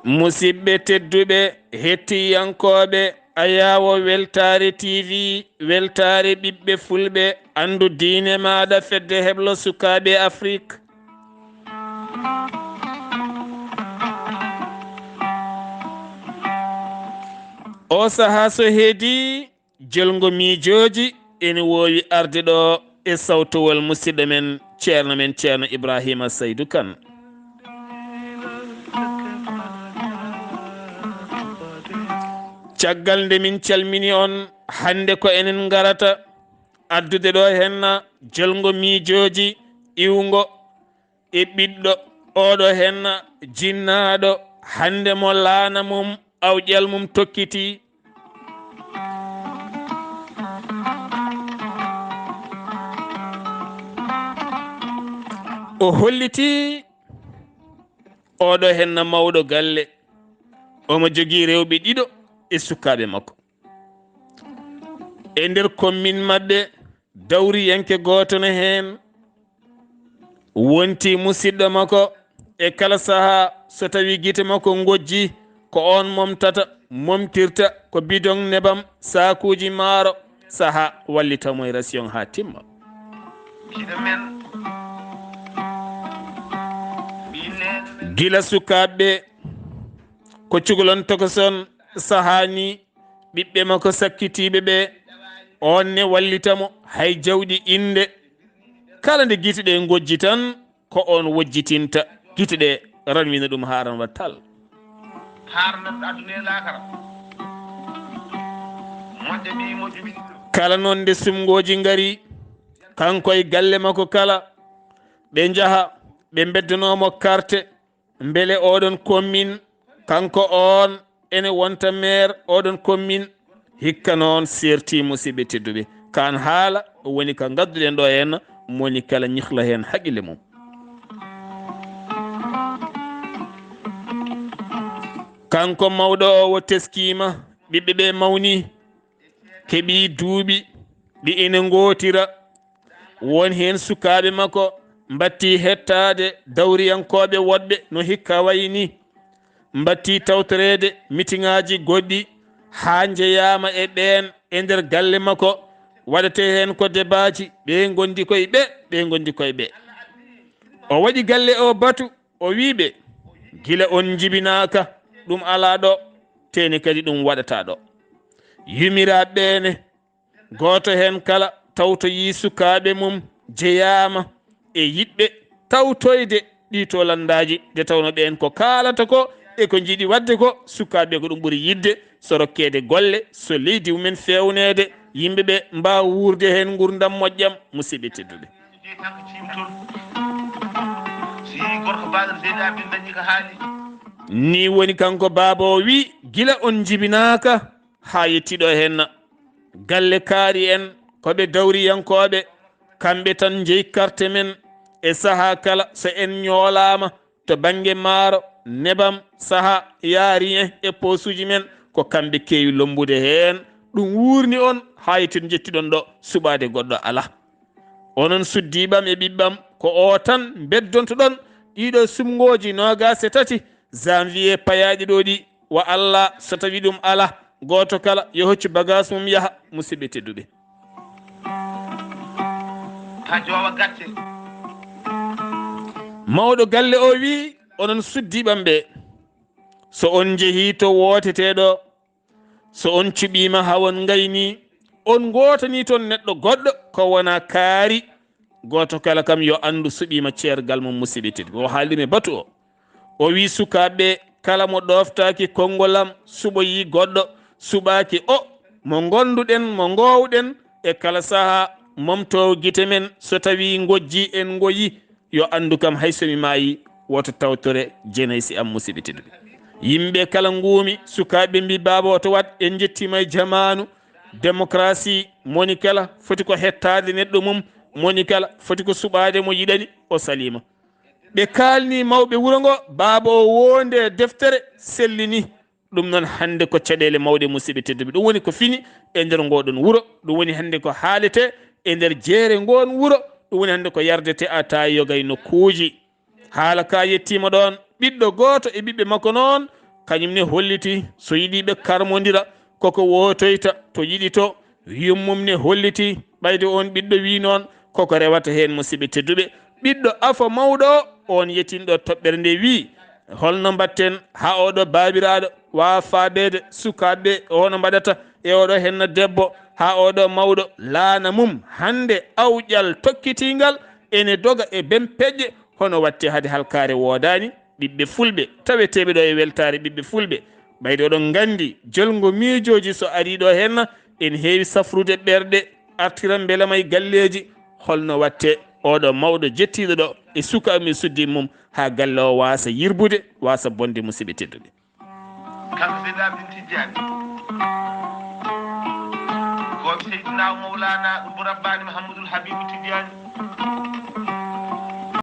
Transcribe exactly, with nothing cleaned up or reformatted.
Musidɓe tedduɓe, hettiyankooɓe Ayaawo Weltaare T V, Weltaare ɓiɓɓe Fulɓe, anndu diine maaɗa, Fedde Heblo Sukaaɓe Afrik. O sahaa so heedi, jolngo miijooji ene woowi arde ɗo e sawtowol musidɗo men, ceerno men, ceerno Ibrahima Saydu Kan. Caggal nde min calmini on, hannde ko enen ngarata addude ɗo henna jolngo miijooji iwngo e ɓiɗɗo oɗo henna jinnaaɗo, hannde mo laana mum awƴal mum tokkiti. O holliti oɗo henna mawɗo galle, omo jogii rewɓe ɗiɗo e sukaaɓe makko. E nder kommin maɓɓe, dawriyanke gooto no heen wonti musidɗo makko. E kala sahaa, so tawi gite makko ngojji, ko on momtata, momtirta ko bidon nebam, saakuuji maaro, sahaa wallitamo e ration haa timma. Gila sukaaɓe ko cukalon tokoson, sahaa ni ɓiɓɓe makko sakkitiiɓe ɓe, on ne wallitamo hay jawɗi innde. Kala nde gite ɗe ngojji tan, ko on wojjitinta gite ɗe, ranwina ɗum haa ranwa tal. Haarnam aduna e laakara. Moƴƴa ɓiyi moƴƴo ɓiɗɗo. Kala noon nde sumngooji ngari, kanko e galle makko kala, ɓe njaha, ɓe mbeddanoomo karte, mbele oɗon kommin, kanko on ene wonta meer oɗon kommin. Hikka noon seerti, musidɓe tedduɓe, kaan haala woni ka ngadduɗen ɗo henna, moni kala ñihla heen haqqille mum. Kanko mawɗo o, o teskiima, ɓiɓɓe ɓe mawni, keɓi duuɓi, ɗi ina ngootira. Won heen sukaaɓe makko mbatti hettaade dawriyankooɓe woɗɓe no hikka wayi ni. Mbatti tawtoreede mitiŋaaji goɗɗi haa njeyaama e ɓeen e nder galle makko. Waɗetee heen ko debaaji, ɓe ngondi koye ɓe, ɓe ngondi koye ɓe. O waɗi galle o batu, o wii ɓe, gila on njibinaaka, ɗum alaa ɗo, tee ne kadi ɗum waɗataa ɗo. Yumiraaɓe ɓe ne, gooto heen kala tawtoyii sukaaɓe mum jeyaama e yiɗɓe tawtoyde ɗii to lanndaaji, nde tawnoo ɓeen ko kaalata ko e ko njiɗi waɗde ko, sukaaɓe ko ɗum ɓuri yiɗde, so rokkeede golle, so leydi mumen feewneede, yimɓe ɓe mbaawa wuurde heen nguurndam moƴƴam, musidɓe tedduɓe. Ni woni kanko baaba o wi, gila on njibinaaka haa yettii ɗo henna. Galle kaari en ko ɓe dawriyankooɓe, kamɓe tan njeyi karte men e sahaa kala. So en ñoolaama to bannge maaro, nebam, sahaa, yaari en e poosuuji men, ko kamɓe keewi lommbude heen. Ɗum wuurni on haa yettii njettiɗon ɗo, suɓaade goɗɗo alaa. Onon suddiiɓam e ɓiɓɓam, ko o tan mbeddontoɗon ɗiɗo sumngooji noogaas e tati janvier payaaɗi ɗo ɗi. Wa Allah, so tawi ɗum alaa, gooto kala yo hoccu bagaas mum yaha, musidɓe tedduɓe. Haa joowa gacce. Mawɗo galle o wi, onon suddiiɓam ɓe, so on njehii to wootetee ɗo, so on cuɓiima haa on ngaynii, on ngootanii toon neɗɗo goɗɗo ko wonaa kaari, gooto kala kam yo anndu suɓiima ceergal mum, musidɓe tedduɓe. O haalii e batu o. O wii, sukaaɓe, kala mo ɗooftaaki konngol am, suɓoyii goɗɗo, suɓaaki o, mo ngonnduɗen, mo ngoowɗen, e kala sahaa, momtoowo gite men, so tawii ngojjii en ngoyii, yo anndu kam hay so mi maayii, woto tawtore jeenaysi am, musidɓe tedduɓe. Yimɓe kala nguumi, sukaaɓe mbii, baaba, oto waɗ, en njettiima e jamaanu, démocratie, moni kala foti ko hettaade neɗɗo mum, moni kala foti ko suɓaade mo yiɗani, o saliima. Ɓe kaalni mawɓe wuro ngo, baaba o woonde deftere sellini. Ɗum noon hannde ko caɗeele mawɗe, musidɓe tedduɓe. Ɗum woni ko fini e nder ngoɗon wuro. Ɗum woni hannde ko haalete e nder jeere ngoon wuro. Ɗum woni hannde ko yardete ataaya yoga e nokkuuji. Haala ka yettiima ɗoon. Ɓiɗɗo gooto e ɓiɓɓe makko noon Kañum ne holliti so yiɗi ɓe karmondira, koko wootoyta to yiɗi to. Yummum ne holliti ɓayde on ɓiɗɗo wi noon, koko rewata heen, musiɓɓe tedduɓe. Ɓiɗɗo afo mawɗo o, on yettinɗo toɓɓere nde wi, holno mbatten haa oɗo baabiraaɗo waawa faabeede sukaaɓe ɓe, hono mbaɗata e oɗo henna debbo, haa oɗo mawɗo laana mum hannde awƴal tokkitiingal ene doga e bempeƴƴe, hono watte hade halkaare woodaani? Ɓiɓɓe fulɓe taweteeɓe ɗo e weltaare ɓiɓɓe fulɓe, ɓayde oɗon nganndi jolngo miijooji so arii ɗo henna, en heewi safrude ɓerɗe, artira mbelema e galleeji. Holno watte oɗo mawɗo jettiiɗo ɗo e suka mum e suddi mum haa galle o waasa yirbude, waasa bonde, musiɓɓe tedduɓe? Kanko Seydi Amin Tijjani, ko Seydina Mawlana Qutbu Rabbani Muhammadul Habibu Tijjani.